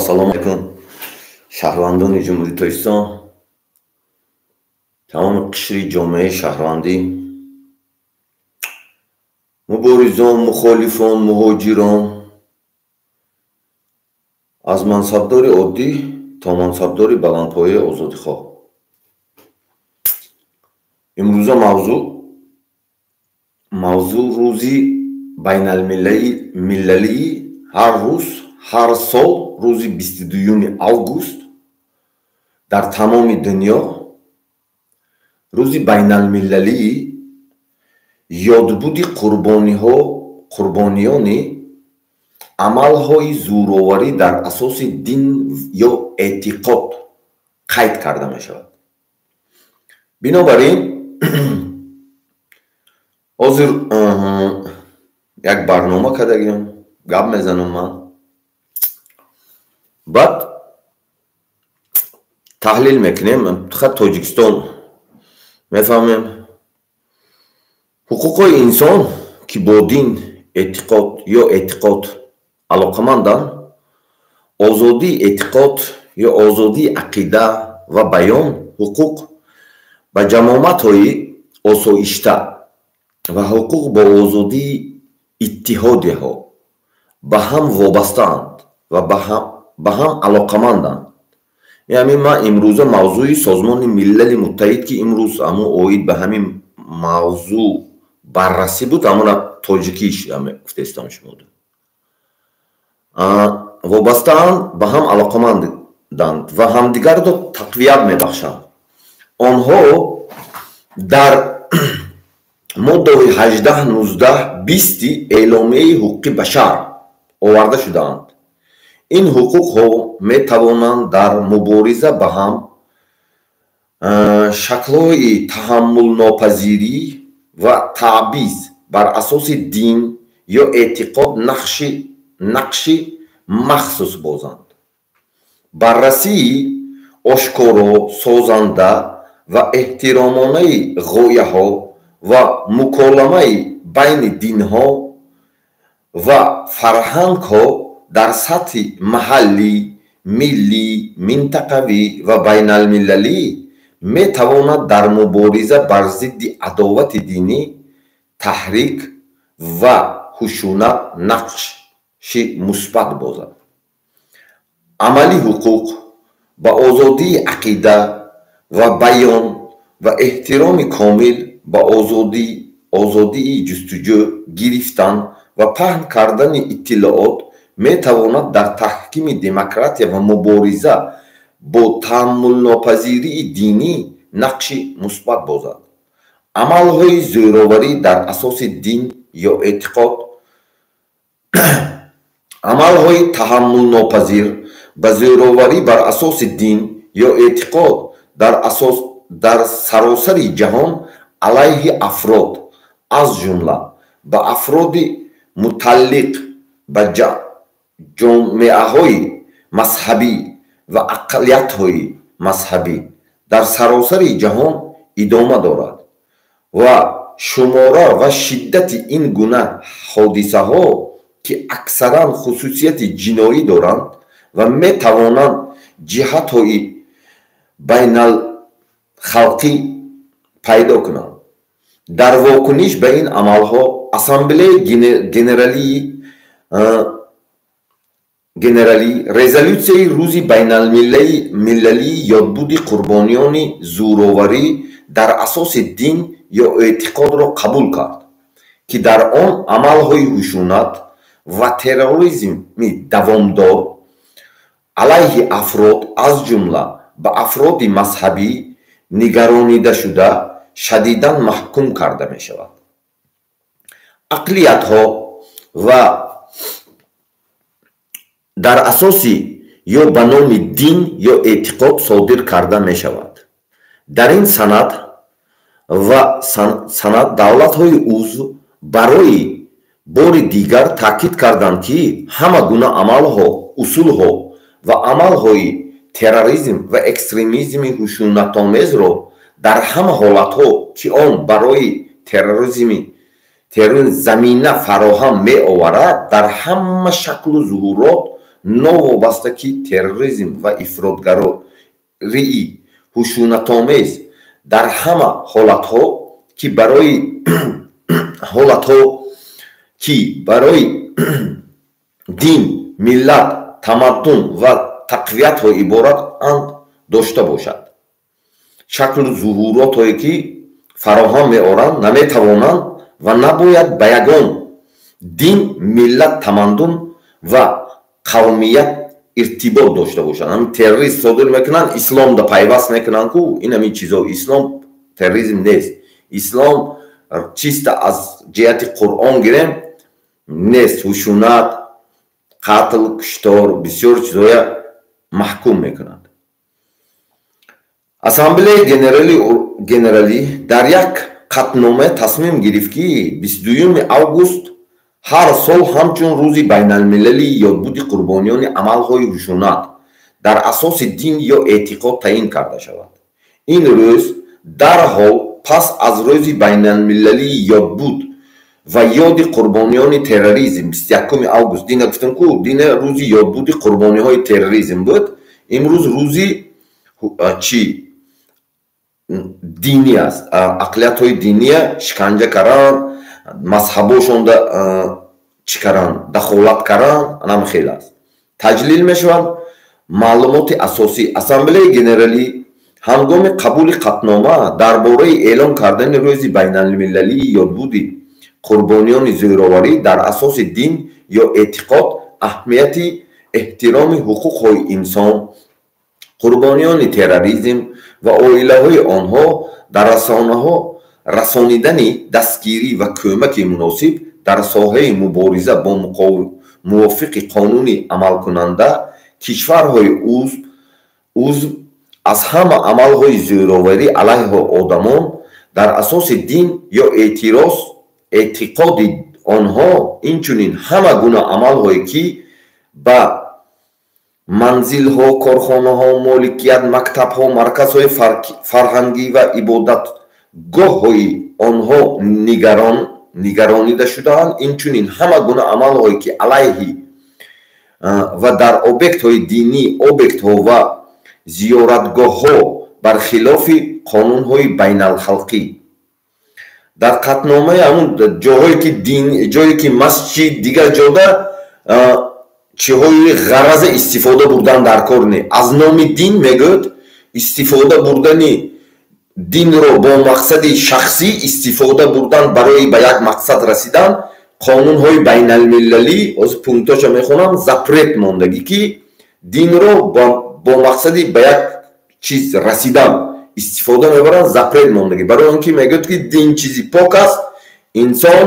Ассалому алайкум, шаҳрвандони Ҷумҳурии Тоҷикистон, тамоми қишри ҷомеаи шаҳрвандӣ, муборизон, мухолифон, муҳоҷирон, аз мансабдори оддӣ то мансабдори баландпояи озодихоҳ. Имрӯза мавзӯъ рӯзи байналмилалии ҳар рӯз, ҳар сол рӯзи 22 август дар тамоми дунё рӯзи байналмилалии ёдбуди қурбониёни амалҳои зӯроварӣ дар асоси дин ё эътиқод қайд карда мешавад. Бинобар ин ҳозир як барнома кардагиам, гап мезанам ман, баъд таҳлил мекунем. Тоҷикистон мефаҳмем, ҳуқуқҳои инсон, ки бо дин, эътиқод ё эътиқод алоқаманданд, озодии эътиқод ё озодии ақида ва баён, ҳуқуқ ба ҷамоатҳои осоишта ва ҳуқуқ бо озодии иттиҳодияҳо ба ҳам вобастаанд ва ба ҳам алоқаманданд. Яъне ман имрӯза мавзӯи Созмони Милали Муттаҳид, ки имрӯз ҳамун оид ба ҳамин мавзӯъ баррасӣ буд, ҳамона тоҷикиш гуфтаистам шумо. Вобастаанд, ба ҳам алоқаманданд ва ҳамдигарро тақвият мебахшанд. Онҳо дар моддаҳои 18, 19, 20 Эъломияи ҳуқуқи башар оварда шудаанд. Ин ҳуқуқҳо метавонанд дар мубориза ба ҳам шаклҳои таҳаммулнопазирӣ ва таъбиз бар асоси дин ё эътиқод нақши махсус бозанд. Баррасии ошкоро, созанда ва эҳтиромонаи ғояҳо ва муколамаи байни динҳо ва фарҳангҳо дар сатҳи маҳаллӣ, миллӣ, минтақавӣ ва байналмилалӣ метавонад дар мубориза бар зидди адовати динӣ, таҳрик ва хушунат нақши мусбат бозад. Амали ҳуқуқ ба озодии ақида ва баён ва эҳтироми комил ба озодии ҷустуҷӯ, гирифтан ва паҳн кардани иттилоот метавонад дар таҳкими демократия ва мубориза бо таҳаммулнопазирии динӣ нақши мусбат бозад. Амалҳои зӯроварӣ дар асоси дин ё эътиқод, амалҳои таҳаммулнопазир ба зӯроварӣ бар асоси дин ё эътиқод дар саросари ҷаҳон алайҳи афрод, аз ҷумла ба афроди муталлиқ ба ҷомеаҳои мазҳабӣ ва ақаллиятҳои мазҳабӣ дар саросари ҷаҳон идома дорад ва шумора ва шиддати ин гуна ҳодисаҳо, ки аксаран хусусияти ҷиноӣ доранд ва метавонанд ҷиҳатҳои байналхалқӣ пайдо кунанд. Дар вокуниш ба ин амалҳо Ассамблеяи Генералӣ резолюсияи рӯзи байналмилалии ёдбуди қурбониёни зӯроварӣ дар асоси дин ё эътиқодро қабул кард, ки дар он амалҳои хушунат ва терроризми давомдор алайҳи афрод, аз ҷумла ба афроди мазҳабӣ нигаронидашуда, шадидан маҳкум карда мешавад. Ақлиятҳо ва дар асоси ё ба номи дин ё эътиқод содир карда мешавад. Дар ин санад ва санад давлатҳои узв барои бори дигар таъкид карданд, ки ҳама гуна амалҳо, усулҳо ва амалҳои терроризм ва экстремизми хушунатомезро дар ҳама ҳолатҳо, ки он барои терроризм замина фароҳам меоварад, дар ҳама шаклу зуҳурот Новобаста ки терроризм ва ифротгарории хушунатомез дар ҳама ҳолатҳо, ки барои ҳолатҳо, ки барои дин, миллат, тамаддун ва тақвиятҳо иборатанд, дошта бошад, шаклу зуҳуротҳое ки фароҳам меоранд, наметавонанд ва набояд ба ягон дин, миллат, тамаддун ва қавмият иртибот дошта бошанд. Ҳамин террорист содир мекунанд, исломда пайваст мекунанд ку ин ҳамин чизо. Ислом терроризм нест. Ислом чисто аз ҷиҳати Қуръон гирем, нест. Хушунат, қатл, куштор, бисёр чизҳоя маҳкум мекунад. Ассамблеяи Генералӣ дар як қатънома тасмим гирифт, ки 22 август ҳар сол ҳамчун Рӯзи байналмилалии ёдбуди қурбониёни амалҳои хушунат дар асоси дин ё эътиқод таъин карда шавад. Ин рӯз дарҳол пас аз Рӯзи байналмилалии ёдбуд ва ёди қурбониёни терроризм, 21 август. Дина гуфтам ку, дина рӯзи ёдбуди қурбониҳои терроризм буд, имрӯз рӯзи чӣ динӣ аст. Ақлиятҳои диния шиканҷа каранд, мазҳабошонда чӣ каранд, дахолат каранд, анам хел аст, таҷлил мешаванд. Маълумоти асосӣ: Ассамблеяи Генералӣ ҳангоми қабули қатънома дар бораи эълон кардани Рӯзи байналмилалии ёдбуди қурбониёни зӯроварӣ дар асоси дин ё эътиқод аҳамияти эҳтироми ҳуқуқҳои инсон, қурбониёни терроризм ва оилаҳои онҳо дар расонаҳо расонидани дастгирӣ ва кӯмаки муносиб дар соҳаи мубориза бо мувофиқи қонуни амалкунанда кишварҳои узв аз ҳама амалҳои зӯроварӣ алайҳи одамон дар асоси дин ё эътироз эътиқоди онҳо, инчунин ҳама гуна амалҳое, ки ба манзилҳо, корхонаҳо, моликият, мактабҳо, марказҳои фарҳангӣ ва ибодатгоҳҳои онҳо нигаронида шудаанд, инчунин ҳама гуна амалҳое, ки алайҳи ва дар объектҳои динӣ, объектҳо ва зиёратгоҳҳо бар хилофи қонунҳои байналхалқӣ. Дар қатъномаи ҳамун ҷоҳое ки дин, ҷое ки масҷид, дигар ҷода чиҳои ғараза истифода бурдан дар кор не. Аз номи дин, мегӯяд, истифода бурдани динро бо мақсади шахсӣ истифода бурдан барои ба як мақсад расидан, қонунҳои байналмилалӣ, ҳозир пунктоша мехонам, запрет мондагӣ, ки динро бо мақсади ба як чиз расидан истифода мебаранд, запрет мондагӣ. Барои он ки мегӯяд, ки дин чизи пок аст, инсон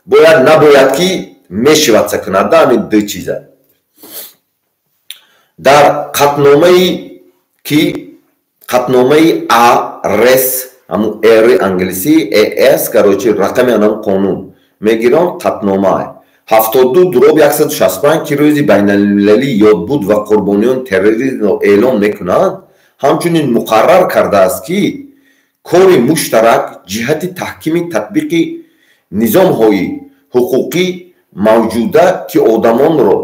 бояд, набояд ки мешиватса кунад да ҳамин ду чиза. Дар қатъномаи ки қатъномаи а рес, ҳамун р англисӣ, эс, короче, рақами анам қонун мегирон, қатънома 72/165, ки Рӯзи байналмилалии ёдбуд ва қурбониёни терроризмро эълон мекунанд, ҳамчунин муқаррар кардааст, ки кори муштарак ҷиҳати таҳкими татбиқи низомҳои ҳуқуқӣ мавҷуда, ки одамонро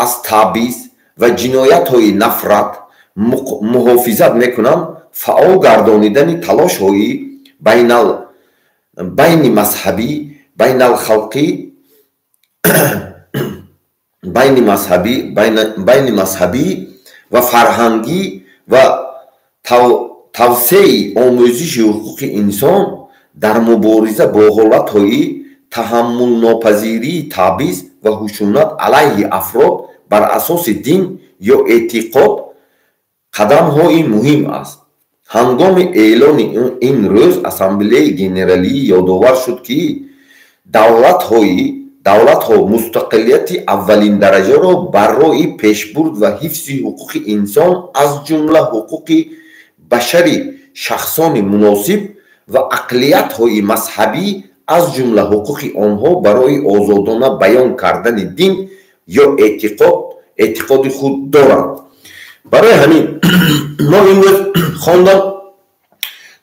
аз таъбиз ва ҷиноятҳои нафрат муҳофизат мекунанд, фаъол гардонидани талошҳои байни мазҳабӣ, байналхалқӣ, байни мазҳабӣ ва фарҳангӣ ва тавсеаи омӯзиши ҳуқуқи инсон дар мубориза бо ҳолатҳои таҳаммулнопазирии таъбиз ва хушунат алайҳи афрод бар асоси дин ё эътиқод қадамҳои муҳим аст. Ҳангоми эълони ин рӯз Ассамблеяи Генералӣ ёдовар шуд, ки давлатҳо мустақилияти аввалиндараҷаро барои пешбурд ва ҳифзи ҳуқуқи инсон, аз ҷумла ҳуқуқи башари шахсони муносиб ва ақлиятҳои мазҳабӣ, аз ҷумла ҳуқуқи онҳо барои озодона баён кардани дин ё эътиқоди худ доранд. Барои ҳамин мо имрӯз хондам,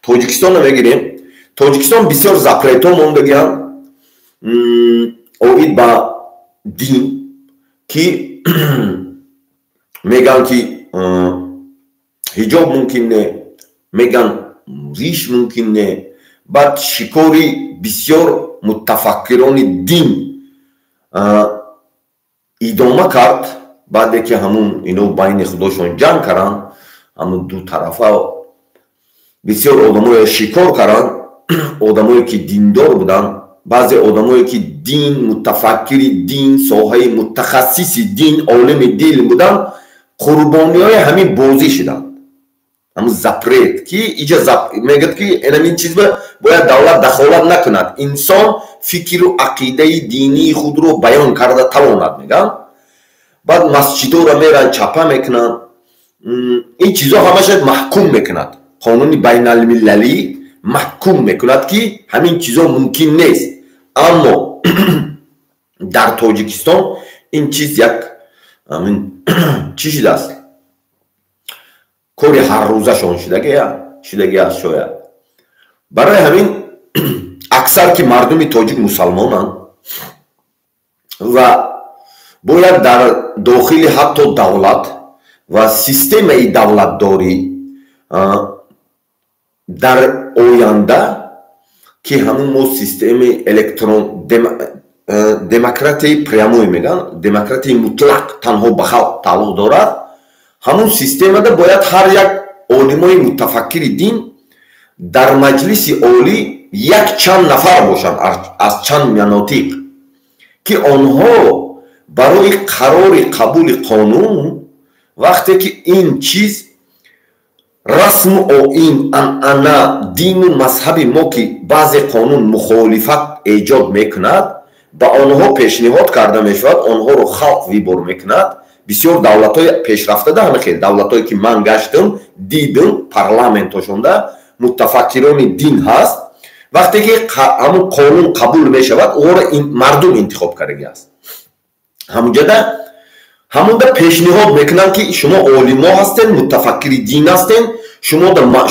Тоҷикистонро мегирем. Тоҷикистон бисёр запретҳо мондагианд оид ба дин, ки Мегӯянд, ки ҳиҷоб мумкин не, мегӯянд, риш мумкин не. Баъд шикори бисёр мутафаккирони дин идома кард. Баъде ки ҳамун ино байни худошон ҷанг карданд, ҳамун ду тарафа бисёр одамое шикор карданд, одамое ки диндор буданд, баъзе одамое ки дин, мутафаккири дин, соҳаи мутахассиси дин, олими дин буданд, қурбониҳои ҳамин бозӣ шуданд. Ҳамун запрет ки иҷа мегӯяд, ки инамин чиз бояд давлат дахолат накунад, инсон фикру ақидаи динии худро баён карда тавонад, мегӯянд. Баъд масҷидоро меранд, чапа мекунанд. Ин чизо ҳамаша маҳкум мекунад қонуни байналмилалӣ, маҳкум мекунад, ки ҳамин чизо мумкин нест. Аммо дар Тоҷикистон ин чиз як чӣ шудааст, кори ҳаррӯзашон шудаги аст. Шояд барои ҳамин аксар ки мардуми тоҷик мусалмонанд ва бояд дар дохили ҳатто давлат ва системаи давлатдорӣ дар оянда, ки ҳамун мо системаи электрон, демократияи прямой мегӯянд, демократияи мутлақ танҳо ба халқ тааллуқ дорад, ҳамун системада бояд ҳар як олимои мутафаккири дин дар Маҷлиси Олӣ як чанд нафар бошанд аз чанд манотиқ, ки онҳо барои қарори қабули қонун, вақте ки ин чиз расму оин, анъана, дину мазҳаби мо, ки баъзе қонун мухолифат эҷод мекунад, ба онҳо пешниҳод карда мешавад, онҳоро халқ выбор мекунад. Бисёр давлатҳои пешрафтада ҳама хел давлатҳое ки ман гаштам, дидам, парламентошонда мутафаккирони дин ҳаст. Вақте ки ҳамун қонун қабул мешавад, ӯро мардум интихоб кардаги аст. Ҳамунҷода ҳамунда пешниҳод мекунанд, ки шумо олимо ҳастен, мутафаккири дин ҳастен,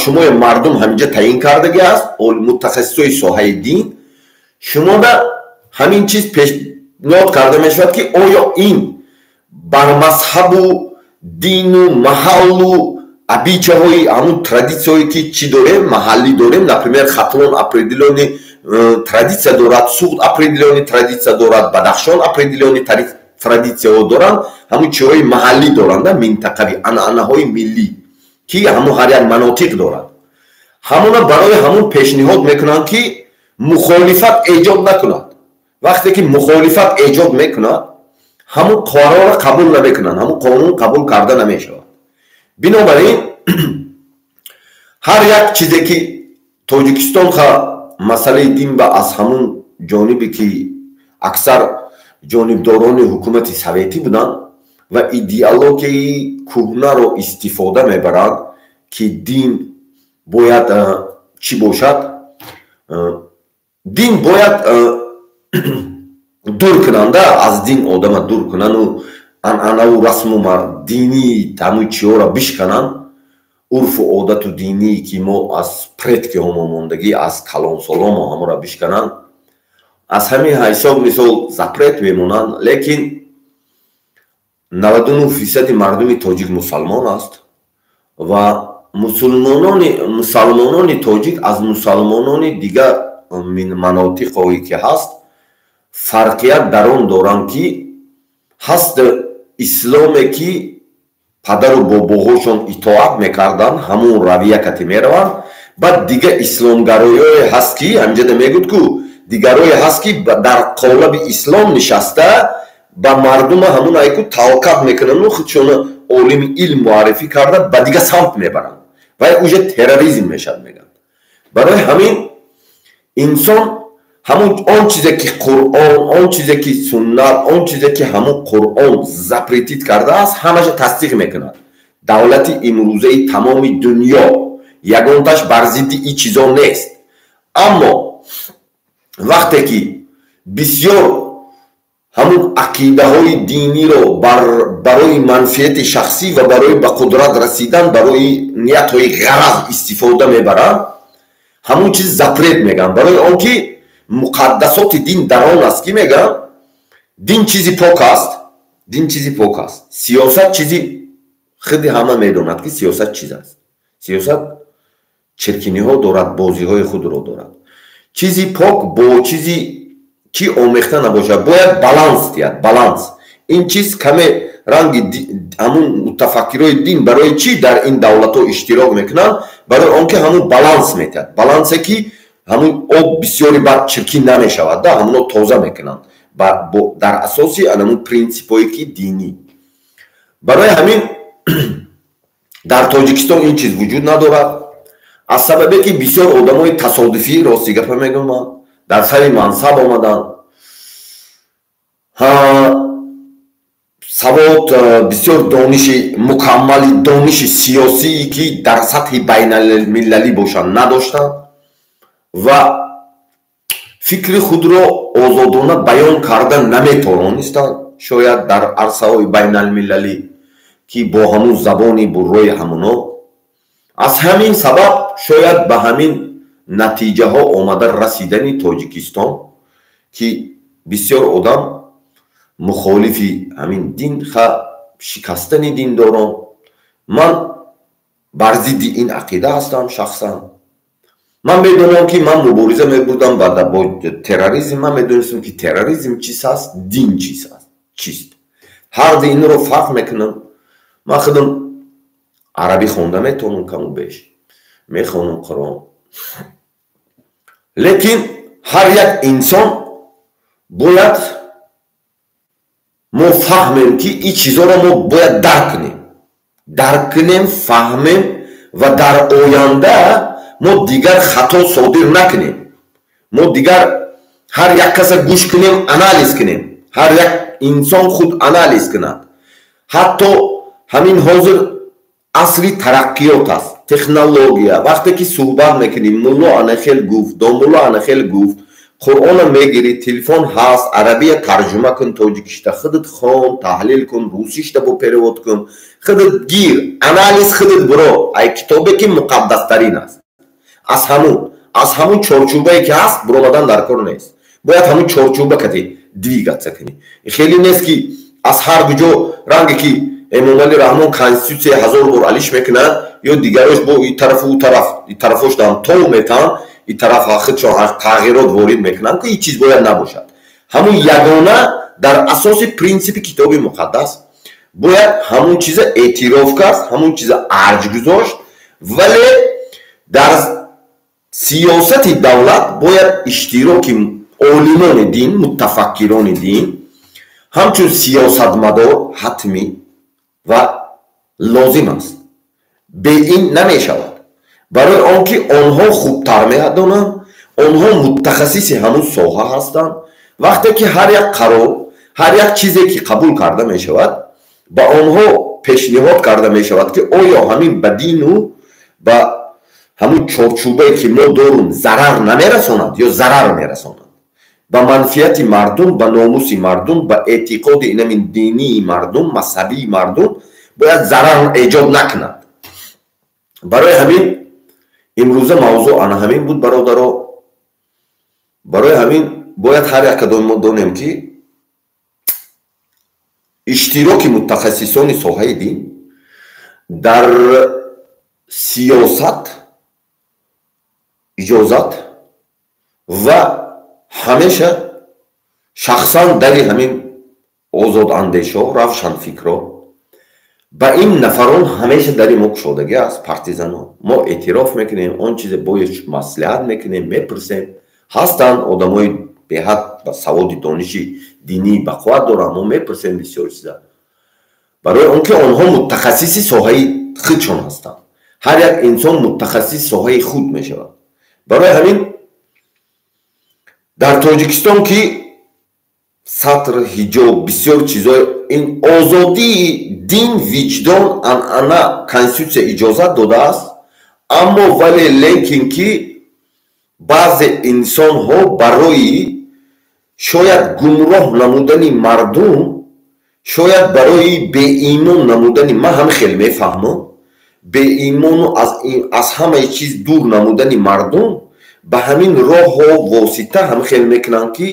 шумои мардум ҳаминҷа таъин кардаги аст, мутахассисои соҳаи дин. Шумода ҳамин чиз пешниҳод карда мешавад, ки оё ин бар мазҳабу дину маҳаллу обычай ҳои ҳамун традитсияҳое ки чӣ дорем, маҳаллӣ дорем, например, Хатлон определённый традиция дорад, Суғд определённый традиция дорад, Бадахшон определённый традитсияҳо доранд, ҳамун чиҳои маҳаллӣ доранд, минтақавӣ, анъанаҳои миллӣ, ки ҳамун ҳар як манотиқ дорад, ҳамуна барои ҳамун пешниҳод мекунанд, ки мухолифат эҷод накунад. Вақте ки мухолифат эҷод мекунад, ҳамун қарорро қабул намекунанд, ҳамун қонун қабул карда намешавад. Бинобар ин ҳар як чизе ки Тоҷикистон масъалаи дин ба аз ҳамун ҷонибе ки аксар ҷонибдорони ҳукумати советӣ буданд ва идеологияи кӯҳнаро истифода мебаранд, ки дин бояд чӣ бошад, дин бояд дур кунанда, аз дин одама дур кунану анъанаву расму динии ҳамун чиҳоро бишкананд, урфу одату диние ки мо аз предки ҳомо мондагӣ, аз калонсоломо, ҳамонро бишкананд. Аз ҳамин ҳисоб, мисол, запрет мемонанд. Лекин 99 фисади мардуми тоҷик мусалмон аст ва мусалмонони тоҷик аз мусалмонони дигар манотиқҳое ки ҳаст, фарқият дар он доранд, ки ҳаст исломе ки падару бобоҳошон итоат мекарданд, ҳамун равия кати мераванд. Баъд дига исломгароёе ҳаст, ки ҳамҷода мегӯд ку, дигарое ҳаст, ки дар қолаби ислом нишаста, ба мардума ҳамун айку толкать мекунану худшона олими илм муаррифӣ карда, ба дига самт мебаранд ва уже терроризм мешавад, мегӯянд. Барои ҳамин инсон ҳамун он чизе ки Қуръон, он чизе ки суннат, он чизе ки ҳамун Қуръон запретить кардааст, ҳамаша тасдиқ мекунад. Давлати имрӯзаи тамоми дунё ягонташ бар зидди ин чизо нест. Аммо вақте ки бисёр ҳамун ақидаҳои диниро барои манфиати шахсӣ ва барои ба қудрат расидан, барои ниятҳои ғараз истифода мебаранд, ҳамун чиз запрет мегӯянд. Барои он ки муқаддасоти дин дар он аст, ки мегӯянд, дин чизи пок аст, дин чизи пок аст, сиёсат чизи Худи ҳама медонад, ки сиёсат чиз аст. Сиёсат чиркиниҳо дорад, бозиҳои худро дорад. Чизи пок бо чизи чӣ омехта набошад, бояд баланс диҳад, баланс. Ин чиз каме ранги ҳамун мутафаккирои дин барои чӣ дар ин давлатҳо иштирок мекунанд? Барои он ки ҳамун баланс метиҳад, балансе ки ҳамун об бисёри бад чиркин намешавад, да, ҳамуно тоза мекунанд дар асоси анамун принсипҳое ки динӣ. Барои ҳамин дар Тоҷикистон ин чиз вуҷуд надорад, аз сабабе ки бисёр одамои тасодуфӣ, рости гапа мегӯям ман, дар сари мансаб омаданд, савод, бисёр дониши мукаммали дониши сиёсие ки дар сатҳи байналмилалӣ бошанд, надоштанд ва фикри худро озодона баён карда наметавонистанд, шояд дар арсаҳои байналмилалӣ, ки бо ҳамун забони буррои ҳамуно. Аз ҳамин сабаб шояд ба ҳамин натиҷаҳо омада расидани Тоҷикистон, ки бисёр одам мухолифи ҳамин дин, шикастани диндорон. Ман бар зидди ин ақида ҳастам шахсан. Ман медонам, ки ман мубориза мебурдам бо терроризм. Ман медонистам, ки терроризм чиз аст, дин чиз аст, чист. Ҳарду инро фарқ мекунам. Ман худам арабӣ хонда метавонам, каму беш мехонам Қуръон, лекин ҳар як инсон бояд мо фаҳмем, ки ин чизҳоро мо бояд дарк кунем, дарк кунем, фаҳмем ва дар оянда мо дигар хато содир накунем. Мо дигар ҳар як каса гӯш кунем, анализ кунем, ҳар як инсон худ анализ кунад. Ҳатто ҳамин ҳозир асри тараққиёт аст, технология. Вақте ки суҳбат мекунем, мулло ана хел гуфт, домулло ана хел гуфт, Қуръона мегирӣ, телефон ҳаст, арабия тарҷума кун, тоҷикишта худат хон, таҳлил кун, русишта бо перевод кун, худат гир, анализ худат биро. Ай китобе ки муқаддастарин аст, аз ҳамун чорчӯбае ки ҳаст биромадан дар кор нест. Бояд ҳамун чорчӯба кати двигаться кунӣ. Хеле нест, ки аз ҳар куҷо, ранге ки Эмомалӣ Раҳмон конститутсия ҳазор бор алиш мекунад ё дигарош бо и тарафу ӯ тараф, и тарафош дан тов метаҳанд, и тараф худшон тағйирот ворид мекунанд, ки ин чиз бояд набошад. Ҳамун ягона дар асоси принсипи китоби муқаддас бояд ҳамун чиза эътироф кард, ҳамун чиза арҷ гузошт, вале дар сиёсати давлат бояд иштироки олимони дин, мутафаккирони дин ҳамчун сиёсатмадор ҳатмӣ ва лозим аст. Бе ин намешавад, барои он ки онҳо хубтар медонанд, онҳо мутахассиси ҳамун соҳа ҳастанд. Вақте ки ҳар як қарор, ҳар як чизе ки қабул карда мешавад, ба онҳо пешниҳод карда мешавад, ки оё ҳамин ба дину ба ҳамун чорчӯбае ки мо дорум зарар намерасонад ё зарар мерасонад, ба манфиати мардум, ба номуси мардум, ба эътиқоди инамин динии мардум, мазҳабии мардум бояд зарар эҷод накунад. Барои ҳамин имрӯза мавзӯъ ана ҳамин буд, бародаро. Барои ҳамин бояд ҳар як кадоми мо донем, ки иштироки мутахассисони соҳаи дин дар сиёсат иҷозат ва ҳамеша шахсан дари ҳамин озодандешо, равшанфикро, ба ин нафарон ҳамеша дари мо кушодагӣ аст. Партизано мо эътироф мекунем, он чизе бояд маслиҳат мекунем, мепурсем. Ҳастанд одамои беҳад ба саводи, дониши динӣ бақувват доранд, мо мепурсем бисёр чиза, барои он ки онҳо мутахассиси соҳаи худшон ҳастанд. Ҳар як инсон мутахассиси соҳаи худ мешавад. Барои ҳамин дар Тоҷикистон ки сатр, ҳиҷоб, бисёр чизҳои ин озодии дин, виҷдон, анъана конститутсия иҷозат додааст, аммо вале лекин ки баъзе инсонҳо барои шояд гумроҳ намудани мардум, шояд барои беимон намудани, ман ҳам хеле мефаҳмам, беимону аз ҳамаи чиз дур намудани мардум, ба ҳамин роҳҳо восита ҳам хел мекунанд, ки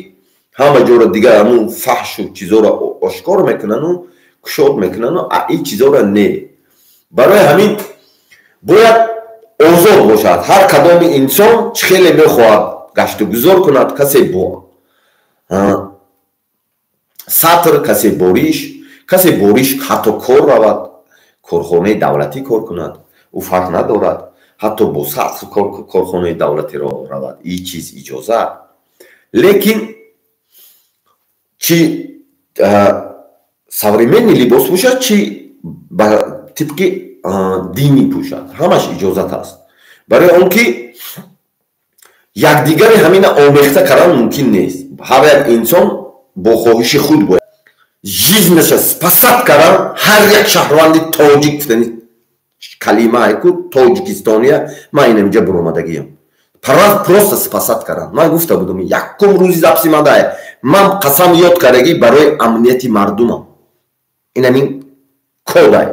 ҳама ҷоро дигар ҳамун фаҳшу чизоро ошкор мекунану кушод мекунану ин чизоро не. Барои ҳамин бояд озод бошад. Ҳар кадоми инсон чӣ хеле мехоҳад гаштугузор кунад, касе бо сатр, касе бо риш, касе бо риш ҳатто кор равад, корхонаи давлатӣ кор кунад, ӯ фарқ надорад, ҳатто бо сатр корхонаи давлатиро равад, ин чиз иҷозат. Лекин чи современный либос пӯшад, чи ба тибқи динӣ пӯшад, ҳамаш иҷозат аст. Барои он ки якдигари ҳамина омехта кардан мумкин нест. Ҳар як инсон бо хоҳиши худ бояд жизнь аша спасать кардан. Ҳар як шаҳрванди тоҷик гуфтани калимае ку тоҷикистония, ман инамиҷа буромадагиям, просто спасать кардан. Ман гуфта будам, якум рӯзи запись и мадае, ман қасам ёд кардагӣ барои амнияти мардумам, инамин кодай.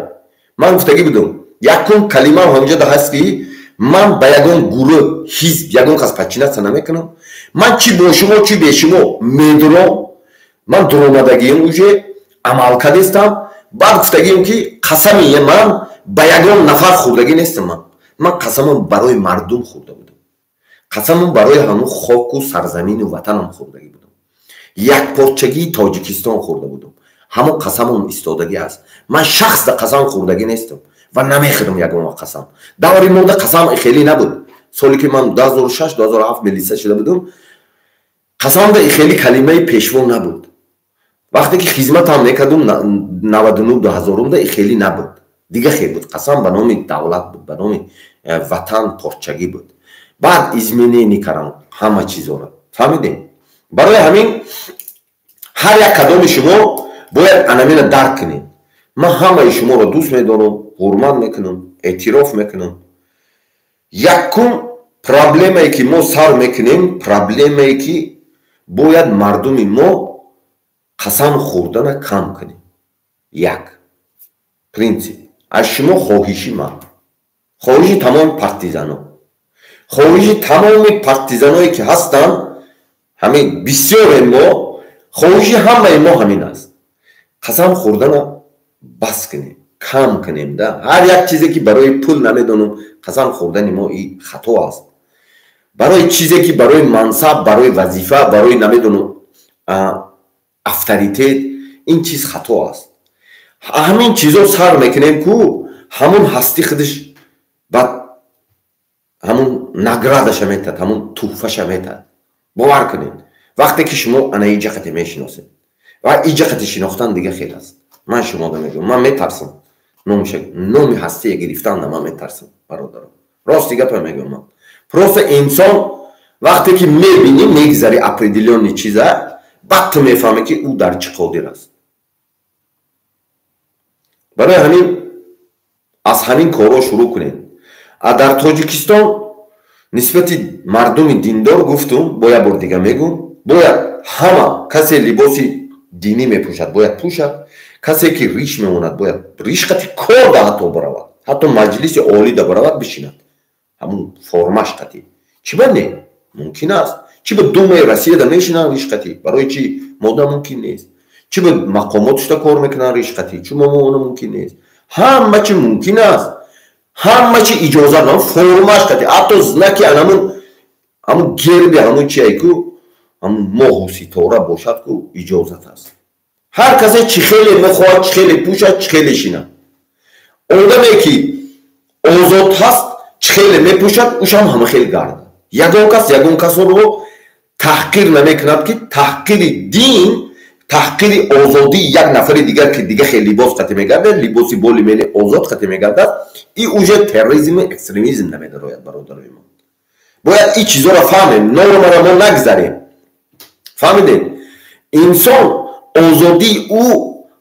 Ман гуфтагӣ будам, якум калимаам ҳаминҷода ҳаст, ки ман ба ягон гурӯҳ, ҳизб, ягон кас подчиняться намекунам. Ман чӣ бо шумо, чӣ бе шумо медуром, ман дуромадагиам, уже амал кардестам. Баъд гуфтагиам, ки қасами ман ба ягон нафар хӯрдагӣ нестам. Ман қасамам барои мардум хӯрда будам, қасамам барои ҳамун хоку сарзамину ватанам хӯрдагӣ будам, якпорчагии Тоҷикистон хӯрда будам. Ҳамон қасамон истодагӣ аст. Ман шахс да қасам хӯрдагӣ нестам ва намехӯрам ягон вақт қасам. Даври мода қасам хеле набуд. Соле ки ман 2006, 2007 милиса шуда будам, қасамда хеле калимаи пешво набуд. Вақте ки хизматам мекардум 99, 2000-умда, хеле набуд, дига хел буд. Қасам ба номи давлат буд, ба номи ватан, порчагӣ буд. Баъд изменение кардам ҳама чизоро, фаҳмидем. Барои ҳамин ҳар як кадоми шумо бояд анамина дарк кунед. Ман ҳамаи шуморо дӯст медорам, ҳурмат мекунам, эътироф мекунам. Якум проблемае, ки мо сар мекунем, проблемае, ки бояд мардуми мо қасам хӯрдана кам кунем. Як принсип аз шумо хоҳиши ман, хоҳиши тамоми партизано, хоҳиши тамоми партизаное, ки ҳастанд, ҳамин бисёре мо, хоҳиши ҳамаи мо ҳамин аст: қасам хӯрдана бас кунем, кам кунем да. Ҳар як чизе, ки барои пул, намедонам, қасам хӯрдани мо и хато аст. Барои чизе, ки барои мансаб, барои вазифа, барои, намедонам, авторитет, ин чиз хато аст. Ҳамин чизо сар мекунем ку, ҳамун ҳасти худаш баъд ҳамун награда ша метад, ҳамун туҳфаша метад. Бовар кунед, вақте ки шумо ана иҷақате мешиносед, ва иҷақати шинохтан дига хел аст. Ман шумода мегӯям, ман метарсам номи ҳастия гирифтанда, ман метарсам, бародаро, рости гапа мегӯям. Ман просто инсон вақте ки мебинӣ, мегзари определённый чиза, баъд ту мефаҳмӣ, ки ӯ дар чӣ қодир аст. Барои ҳамин аз ҳамин корҳо шурӯъ кунед. А дар Тоҷикистон нисбати мардуми диндор гуфтум, бо як бор дига мегӯм: бояд ҳама касе либоси динӣ мепӯшад, бояд пӯшад. Касе ки риш мемонад, бояд риш қати корда ҳатто баравад, ҳатто Маҷлиси Олида баравад, бишинад ҳамун формаш қати. Чӣ ба не мумкин аст? Чӣ ба Думаи Россияда мешинанд риш қати, барои чӣ мода мумкин нест? Чӣ ба мақомотушда кор мекунанд риш қати, чӣ мо она мумкин нест? Ҳама чи мумкин аст, ҳама чи иҷозат, формаш қати, ҳатто знаки анамун, ҳамун герби, ҳамун чиай ку, ҳамун моҳу ситора бошад ку, иҷозат аст. Ҳар касе чӣ хеле мехоҳад, чӣ хеле пӯшад, чӣ хеле шинад. Одаме ки озод ҳаст, чӣ хеле мепӯшад, ӯшам ҳама хел гардад. Ягон кас ягон касоро таҳқир намекунад, ки таҳқири дин, таҳқири озодии як нафари дигар, ки дига хел либос қати мегардад, либоси боли мени озод қати мегардад, и уже терроризму экстремизм намедарояд. Бародарои мо, бояд ин чизоро фаҳмем, нормара мо нагзарем, фаҳмидем? Инсон озодии ӯ,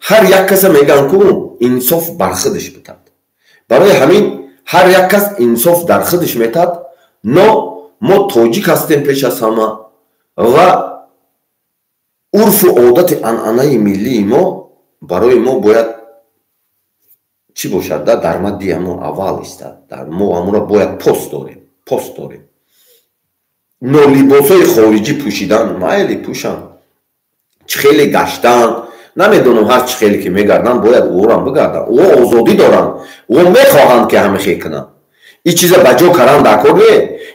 ҳар як каса мегӯянд ку, инсоф бар худаш битад. Барои ҳамин ҳар як кас инсоф дар худаш метад. Но мо тоҷик ҳастем пеш аз ҳама, ва урфу одати анъанаи миллии мо барои мо бояд чӣ бошад да, дар мадди ҳамо аввал истад. Дар мо ҳамонро бояд пос дорем. Но либосҳои хориҷӣ пӯшидан майли, пӯшанд, чӣ хеле гаштан. Намедонам, ҳар чӣ хеле ки мегарданд, бояд ӯрам бигарданд. Ӯ озодӣ доранд, ӯ мехоҳанд, ки ҳамихе кунанд. Ин чиза ба ҷо кардан дар кор не,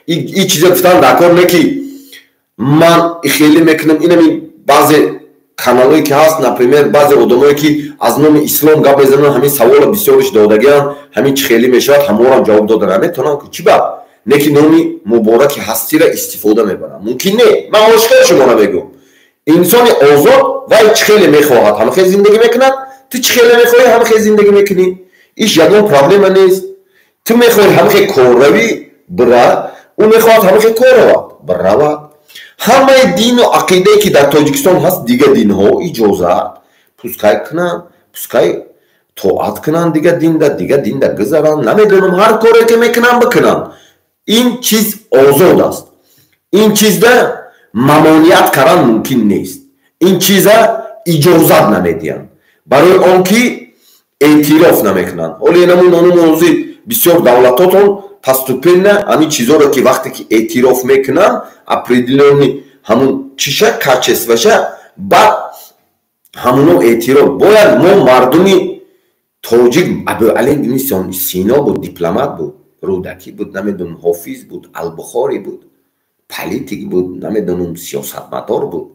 ин чиза гуфтан дар кор не, ки ман хеле мекунам. Инами баъзе каналое ки ҳаст, например, баъзе одамое ки аз номи ислом гап мезананд, ҳамин савола бисёриш додагианд: ҳамин чӣ хеле мешавад? Ҳаморам ҷавоб дода наметавонам, ки чӣ ба не, ки номи мубораки ҳастира истифода мебарам. Мумкин не. Ман ошкор шуморо мегӯм: инсони озод, вай чӣ хеле мехоҳад, ҳама хел зиндагӣ мекунад. Ту чӣ хеле мехоҳӣ, ҳама хел зиндагӣ мекунӣ, иш ягон проблема нест. Ту мехоҳӣ ҳама хел кор равӣ, бира. Ӯ мехоҳад ҳама хел кор равад, биравад. Ҳамаи дину ақидае, ки дар Тоҷикистон ҳаст, дигар динҳо иҷозат, пускай кунанд, пускай тоат кунанд, дигар динда, дигар динда гузаранд, намедонам, ҳар коре ки мекунанд, бикунанд. Ин чиз озод аст, ин чизда мамоният кардан мумкин нест, ин чиза иҷозат намедиҳанд, барои он ки эътироф намекунанд. Ҳоле намун ҳозир бисёр давлатотон постепенно ҳамин чизоро, ки вақте ки эътироф мекунанд, определённый ҳамун чиша, качествоша, баъд ҳамуно эътироф бояд. Мо мардуми тоҷик, Абуали ибни Сино буд, дипломат буд, Рӯдакӣ буд, намедонам, Ҳофиз буд, Албухорӣ буд, политик буд, намедонам, сиёсатмадор буд,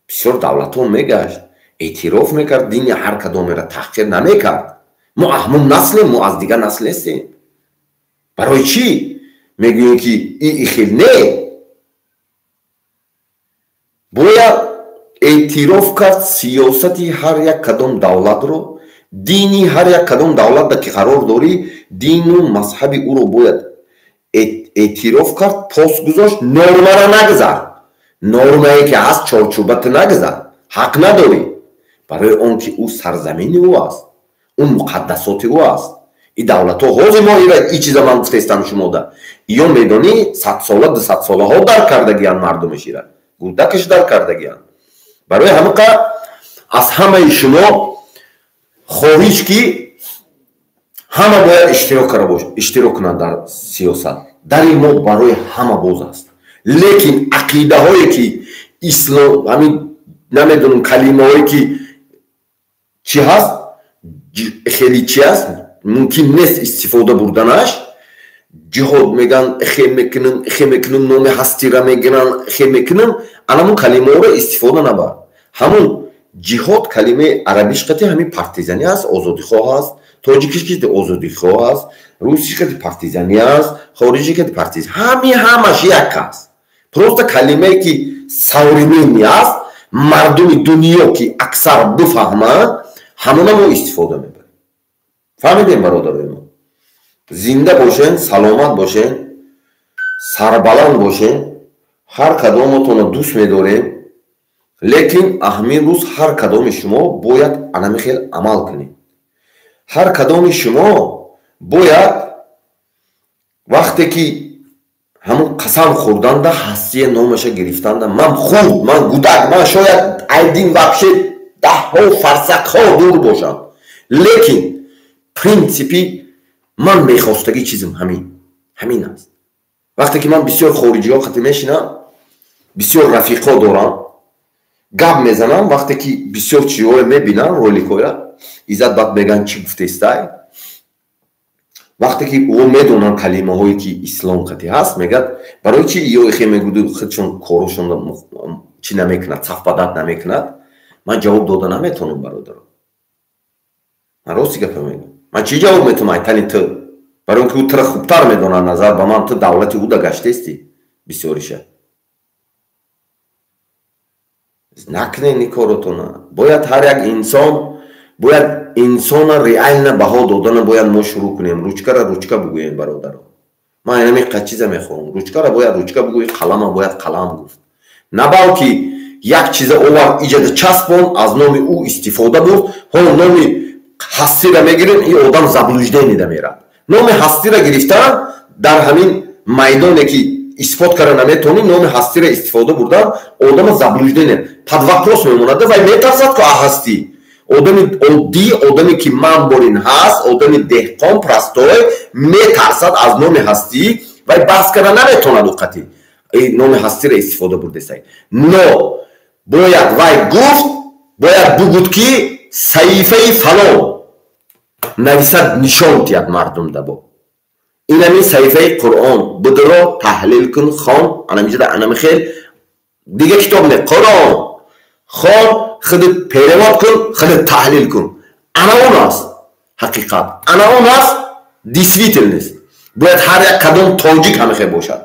бисёр давлатҳо мегашт, эътироф мекард, дини ҳар кадомеро таҳқир намекард. Мо ҳамун наслем, мо аз дигар насл нестем. Барои чӣ мегӯем, ки и хел не? Бояд эътироф кард сиёсати ҳар як кадом давлатро, дини ҳар як кадом давлатда ки қарор дорӣ, дину мазҳаби ӯро бояд эътироф кард, пос гузошт. Нормара нагузар, нормае ки ҳаст, чорчӯбата нагузар, ҳақ надорӣ, барои он ки ӯ сарзамини ӯ аст, ӯ муқаддасоти ӯ аст. И давлатҳо ҳозир мо и чиза ман гуфтаистам шумода, ё медонӣ, садсола, дусадсолаҳо дар кардагианд, мардумаш ира гудакаш дар кардагианд. Барои ҳамақа аз ҳамаи шумо хоҳиш, ки ҳама бояд иштирок кунанд дар сиёсат. Дари мо барои ҳама боз аст, лекин ақидаҳое ки ислом, ҳамин, намедонам, калимаҳое ки чӣ ҳаст, хеле чи аст, мумкин нест истифода бурданаш. Ҷиҳод меган, хе мекунам, хе мекунам, номи ҳастира мегиранд, хе мекунам, анамун калимаҳоро истифода набар. Ҳамун ҷиҳод калимаи арабиш қати ҳамин партизанӣ аст, озодихоҳ аст, тоҷикиш қати озодихоҳ аст, русиш қати партизанӣ аст, хориҷи қати партизан, ҳами ҳамаш як аст. Просто калимае ки современный аст, мардуми дунё ки аксар бифаҳманд, ҳамона мо истифода мебарем. Фаҳмидем, бародарои мо? Зинда бошен, саломат бошен, сарбаланд бошен. Ҳар кадомотонро дӯст медорем, лекин аҳмин рӯз ҳар кадоми шумо бояд анами хел амал кунед. Ҳар кадоми шумо бояд вақте ки ҳамун қасам хӯрданда, ҳастия номаша гирифтанда, ман худ, ман гудак, ман шояд айдин вообще даҳҳо фарсахҳо дур бошам, лекин принсипи ман мехостагӣ чизм ҳамин аст. Вақте ки ман бисёр хориҷиҳо қати мешинам, бисёр рафиқҳо дорам, гап мезанам, вақте ки бисёр чизҳое мебинам, роликҳоя иззат, баъд мегӯянд: «Чӣ гуфтестай?» Вақте ки ӯ медонанд калимаҳое ки ислом қати ҳаст, мегӯяд: «Барои чи ё ихе мегӯду, худшон корушон чӣ намекунад, сафпадат намекунад?» Ман ҷавоб дода наметавонам, бародаро. Ман рости гапа мегӯям, ман чӣ ҷавоб метавонам айтани ту? Барои он ки ӯ тура хубтар медонад назар ба ман, ту давлати ӯда гаштести бисёриша. Накунед ин коротона. Бояд ҳар як инсон, бояд инсона реально баҳо додана бояд мо шурӯъ кунем. Ручкара ручка бугӯем, бародаро. Ман инамиқа чиза мехоҳам: ручкара бояд ручка бугӯӣ, қалама бояд қалам гуфт, на балки як чиза овард, иҷада часпон, аз номи ӯ истифода бурд. Ҳо, номи ҳастира мегирем, ин одам заблуждение да мерад. Номи ҳастира гирифтан дар ҳамин майдоне ки исбот карда наметавонӣ, номи ҳастира истифода бурдан одама заблуждение, под вопрос мемонад, вай метарсад ку ҳастӣ. Одами оддӣ, одаме ки ман борин ҳаст, одами деҳқон, простой, метарсад аз номи ҳастӣ, вай баҳс карда наметавонад. Уқати номи ҳастира истифода бурдесай, но бояд вай гуфт. Бояд бугуд, ки саҳифаи фалон нависад, нишон диҳад мардум дабо. Инами саҳифаи Қуръон будро таҳлил кун, хон. Анамиҷода анами хел, дига китоб не, Қуръон хон, худит перевод кун, худит таҳлил кун. Ана он аст ҳақиқат, ана он аст действительность. Бояд ҳар як кадом тоҷик ҳамихел бошад,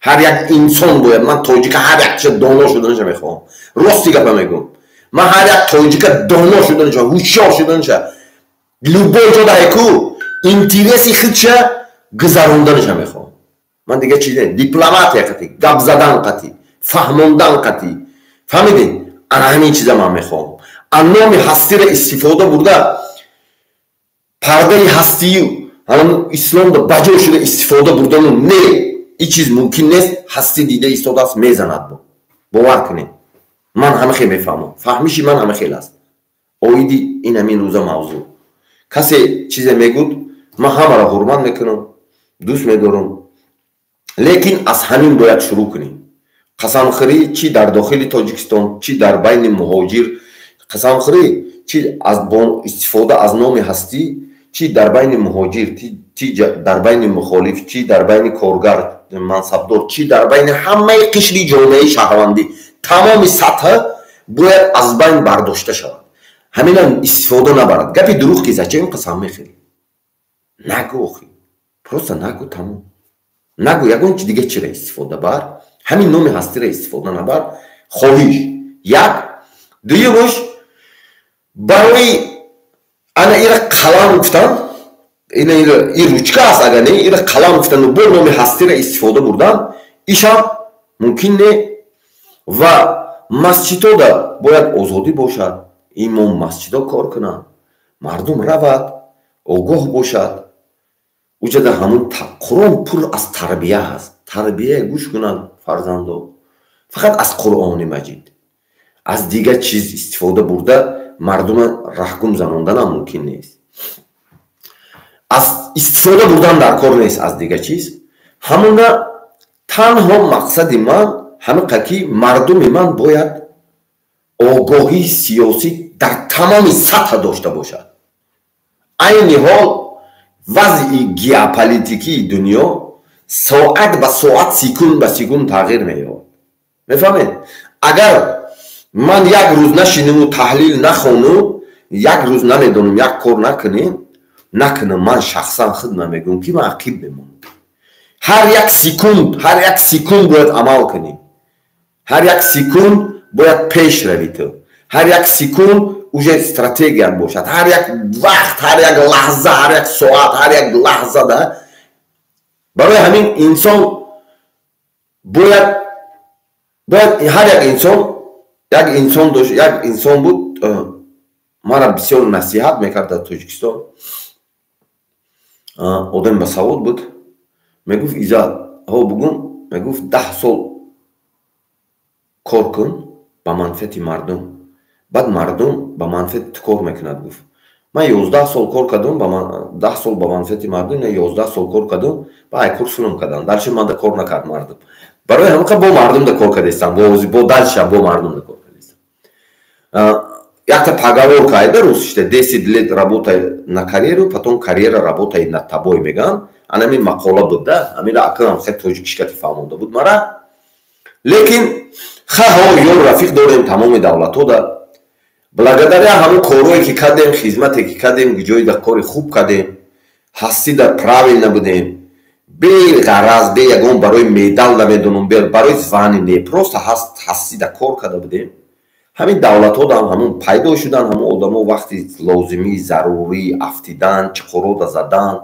ҳар як инсон бояд. Ман тоҷика ҳар якша доно шуданаша мехоҳам. Рости гапа мегӯм, ман ҳар як тоҷика доно шуданаша, ҳушёр шуданаша, любой ҷо даҳеку интереси худша гузаронданаша мехоҳам. Ман дига чиз не, дипломатия қатӣ гап задан, қатӣ фаҳмондан, қатӣ фаҳмидем. Ана ҳамин чиза ман мехоҳам. А номи ҳастиро истифода бурда, пардаи ҳастию исломда баҷо шуда истифода бурдану не, ин чиз мумкин нест. Ҳастӣ дида истодааст, мезанад. Бо бовар кунед, ман ҳама хел мефаҳмам, фаҳмиши ман ҳама хел аст оиди ин ҳамин рӯза мавзӯъ. Касе чизе мегӯд, ман ҳамаро ҳурмат мекунам, дӯст медорам, лекин аз ҳамин бояд шурӯъ кунем. Қасамхӯрӣ чӣ дар дохили Тоҷикистон, чӣ дар байни муҳоҷир, қасамхӯрӣ чӣ аз истифода аз номи ҳастӣ, чӣ дар байни муҳоҷир, чӣ дар байни мухолиф, чӣ дар байни коргар, мансабдор, чӣ дар байни ҳамаи қишри ҷомеаи шаҳрвандӣ, тамоми сатҳ бояд аз байн бардошта шавад. Ҳаминам истифода набарад. Гапи дурӯғ ки зачем қасам мехӯрӣ? Нагӯ охи, просто нагӯ, тамом, нагӯ. Ягон чи дига чира истифода бар, ҳамин номи ҳастиро истифода набар. Хоҳиш як. Дуюмуш, барои ана ира қалам гуфтан, ина и ручка аст, агар не, ира қалам гуфтану бо номи ҳастиро истифода бурдан, ишам мумкин не. Ва масҷидода бояд озодӣ бошад, имом масҷидо кор кунанд, мардум равад, огоҳ бошад. Уҷада ҳамун Қуръон пур аз тарбия ҳаст, тарбия гӯш кунанд фарзандо фақат аз Қуръони Маҷид. Аз дигар чиз истифода бурда мардума раҳгум занонданам мумкин нест. Аз истифода бурдан дар кор нест аз дигар чиз. Ҳамуна танҳо мақсади ман ҳамиқа, ки мардуми ман бояд огоҳии сиёсӣ дар тамоми сатҳ дошта бошад. Айни ҳол вазъи геополитикии дунё соат ба соат, секунд ба секунд тағйир меёбад, мефаҳмед? Агар ман як рӯз нашинаму таҳлил нахону, як рӯз намедонам, як кор накунем, накунам, ман шахсан худма мегӯям, ки ман ақиб мемонам. Ҳар як секунд, ҳар як секунд бояд амал кунӣ, ҳар як секунд бояд пеш равӣ ту, ҳар як секунд уже стратегия бошад, ҳар як вақт, ҳар як лаҳза, ҳар як соат, ҳар як лаҳза да. Барои ҳамин инсон бояд ҳар як инсон, як инсон дошт, як инсон буд, мара бисёр насиҳат мекард дар Тоҷикистон, одами басавод буд. Мегуфт: «Иззат, ҳо бугун», мегуфт, «10 сол кор кун ба манфиати мардум, баъд мардум ба манфиати ту кор мекунад», гуфт. Ман 11 сол кор кардам, 10 сол ба манфиати мардум, 11 сол кор кардам, ба ай кор сулм кардам. Дальше ман да кор накард мардум. Барои ҳамақа бо мардум да кор кардестам, бо дальше бо мардум да кор кардестам. Якта поговорка айда русиште: «10 лет работай на карьеру, потом карьера работает над тобой», меган. Анами мақола буд да, амира акам хел тоҷикишкати фаҳмонда буд мара. Лекин хаҳо ёр рафиқ дорем тамоми давлатҳо да. Благодаря ҳамун корое ки кардем, хизмате ки кардем, ҷои да кори хуб кардем, ҳастӣ да правильно будем, беғараз, бе ягон барои медал, намедонам, барои звание не, просто ҳастӣ да кор карда будем. Ҳамин давлатҳо ҳамун пайдо шудан, ҳамун одамо вақти лозимӣ, зарурӣ афтидан, чиқурода задан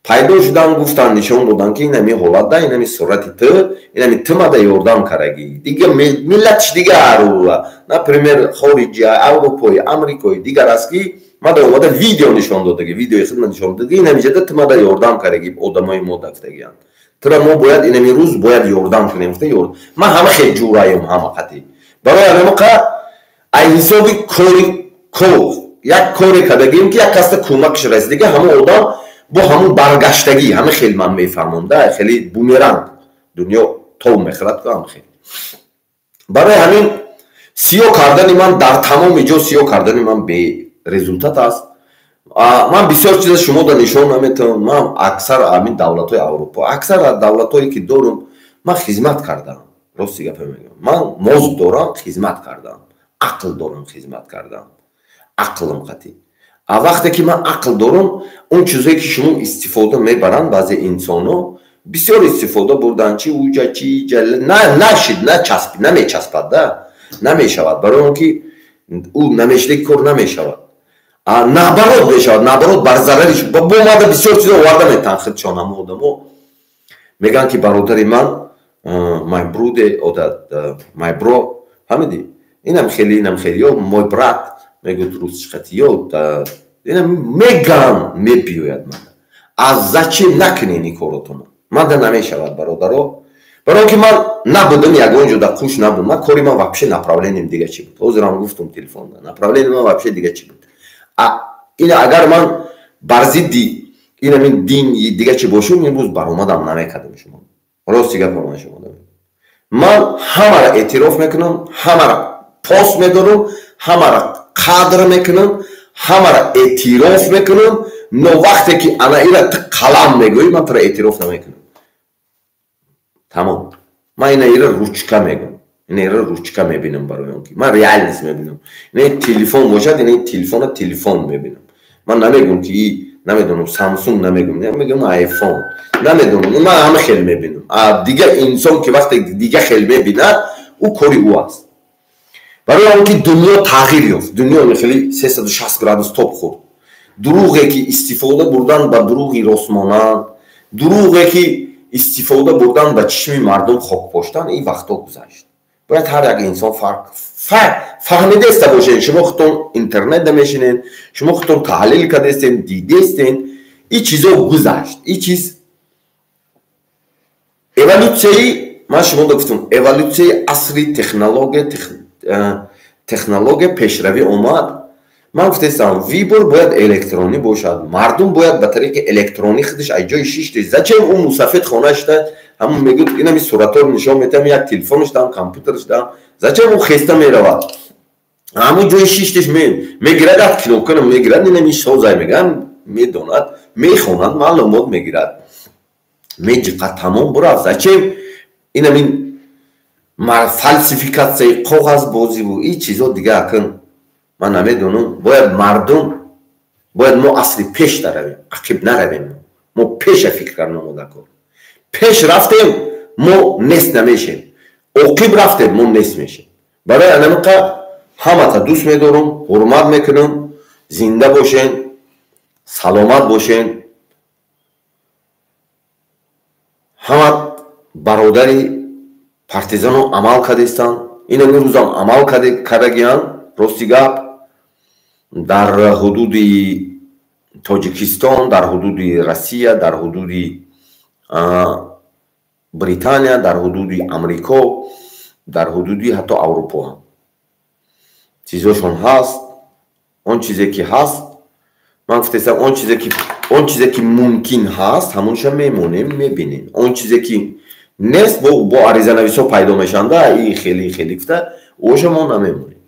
пайдо шудан, гуфтан, нишон додан, ки инами ҳолат да, инами сурати ту, инами ту мада ёрдам карагӣ. Дига миллатиш дигар, например, хориҷия, аврупои, амрикои дигар аст, ки мада омада видео нишон додаги, видеои хидмат нишон додаги, инамиҷада ту мада ёрдам карагӣ, одамои мо дафтагианд, тура мо бояд инами рӯз бояд ёрдам кунем. Ман ҳама хел ҷураем, ҳама қатӣ. Барои ҳамақа ай ҳисоби кори кор як коре кардагим, ки як каста кӯмакш расидига, ҳамон одам бо ҳамун баргаштагӣ, ҳама хел ман мефаҳмонда, хеле бумеранг, дунё тов мехӯрад ку, ҳама хел. Барои ҳамин Сиёҳ кардани ман дар тамоми ҷо, сиёҳ кардани ман березультат аст. Ман бисёр чиза шумода нишон наметавонам. Ман аксар ҳамин давлатҳои Аврупо, аксар давлатҳое ки дорум, ман хизмат кардам. Рости гапа мегӯям, ман мозг дорам, хизмат кардам, ақл дорам, хизмат кардам, ақлам қатӣ. А вақте ки ман ақл дорам, он чизое ки шумо истифода мебаранд, баъзе инсонҳо бисёр истифода бурданд, чи уҷа, чи иҷа, нашид, начаспид, намечаспад, да намешавад, барои он ки ӯ намешидаги кор намешавад. Наоборот мешавад, наоборот бар зарари бо мада бисёр чизо оварда метаҳанд худшон. Ҳама одамо мегӯянд ки бародари ман, my brother, my bro, фаҳмидӣ, инам хеле, инам хеле, ё мой брат мегӯяд русчиқати, ё инам меган мебиёяд мада. Аз зачем накунед ин коротона? Мада намешавад, бародаро, барои он ки ман набудам ягон ҷо, дар қуш набудам. Ман кори ман вообще направлением дига чӣ буд? Ҳозирам гуфтум телефонда, направление ман вообще дига чӣ буд. Ина агар ман бар зидди инамин дин дига чӣ бошум, имрӯз баромадам намекардам. Шумо рости гапа ман шумо ман ҳамаро эътироф мекунам, ҳамаро пост медорам, ҳамаро қадр мекунам, ҳамаро эътироф мекунам. Но вақте ки ана ира ту қалам мегӯӣ, ман туро эътироф намекунам, тамом. Ман ина ира ручка мегӯям, ина ира ручка мебинам, барои он ки ман реальность мебинам. Ина телефон бошад, ина телефона телефон мебинам. Ман намегӯям ки намедонам Самсунг, намегӯям, мегӯям айфон, намедонам, ман ҳама хел мебинам. А дигар инсон ки вақте дига хел мебинад, ӯ кори ӯ аст. Барои он ки дунё тағйир ёфт, дунё хеле 360 градус топ хӯрд. Дурӯғе ки истифода бурдан ба дурӯғи росмонанд, дурӯғе ки истифода бурдан ба чишми мардум хок поштан, ин вақтҳо гузашт. Бояд ҳар як инсон фарқ фаҳмидаеста бошед. Шумо худтон интернетда мешинед, шумо худтон таҳлил кардастен, дидестен, ин чизо гузашт. Ин чиз эволюсияи, ман шумода гуфтам, эволюсияи асри технология, технология пешравӣ омад. Ман гуфтаистам, выбор бояд электронӣ бошад, мардум бояд ба тариқи электронӣ худаш аз ҷои шиште. Зачем ӯ мусафед хона шида, ҳамон мегӯяд, инами суратҳоро нишон метиҳам, як телефонаш дам, компютераш дам, зачем ӯ хеста меравад? Ҳамон ҷои шиштеш мегирад, як кнопкаро мегирад, инами созай мегӯяд, медонад, мехонад, маълумот мегирад, меҷиқад, тамом, бурафт. Зачем инамин фалсификатсияи коғазбозиву ин чизо дига акн ман намедонам. Бояд мардум, бояд мо асри пеш наравем, ақиб наравем. Мо пеша фикр кардан омода кор. Пеш рафтем, мо нест намешем, оқиб рафтем, мо нест мешем. Барои анамиқа ҳамата дӯст медорам, ҳурмат мекунам. Зинда бошен, саломат бошен. Ҳама бародари партизано амал кардестанд, ин имрӯзам амал кардагианд. Рости гап, дар ҳудуди Тоҷикистон, дар ҳудуди Россия, дар ҳудуди Британия, дар ҳудуди Амрико, дар ҳудуди ҳатто Аврупо ҳам чизошон ҳаст. Он чизе ки ҳаст, ман гуфтаистам, он чизе ки мумкин ҳаст, ҳамонша мемонем, мебинем. Он чизе ки нест, бо аризанависҳо пайдо мешаванда, и хеле хеле гуфта, оша мо намемонем.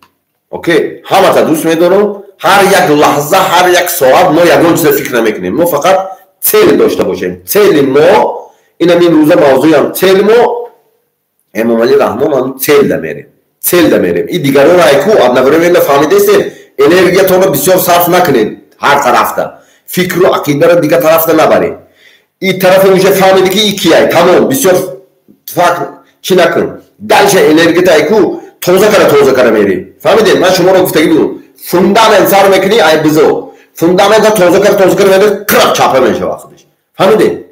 Окей, ҳамата дӯст медорам. Ҳар як лаҳза, ҳар як соат мо ягон чиза фикр намекунем, мо фақат цель дошта бошем. Цели мо инам ин рӯза мавзӯям, цели мо Эмомалӣ Раҳмон, ам цель да мерем, цель да мерем. И дигаронро айку одновременно фаҳмидестем, энергиятонро бисёр сарф накунед ҳар тарафта, фикру ақидаро дигар тарафта набаред. И тарафе уже фаҳмиди ки и кияй, тамом, бисёр факр чӣ накун, дальше энергията айку тоза кара, тоза кара мери. Фаҳмидед, ман шуморо гуфтагӣ будам, фундамент сар мекунӣ, ай бизо фундамента тоза кара, тоза кара мери, қирқ чапа мешава худаш. Фаҳмидед,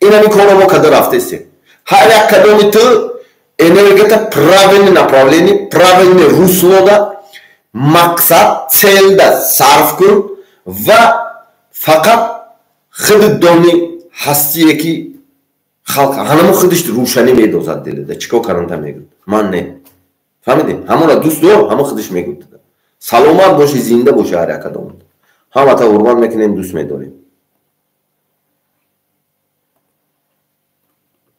инами корро мо карда рафтестем. Ҳар як кадоми ту энергията правильный направление, правильный руслода, мақсад, целда сарф кун ва фақат худ дони ҳастие ки халқ ҳанамо худаш рӯшанӣ медозад дилида, чӣ кор карданта мегӯд, ман не. Фаҳмидем, ҳамонро дӯст дор, ҳамо худаш мегӯд. Саломат бошӣ, зинда бошӣ. Ҳар як кадомат, ҳамата ҳурмат мекунем, дӯст медорем.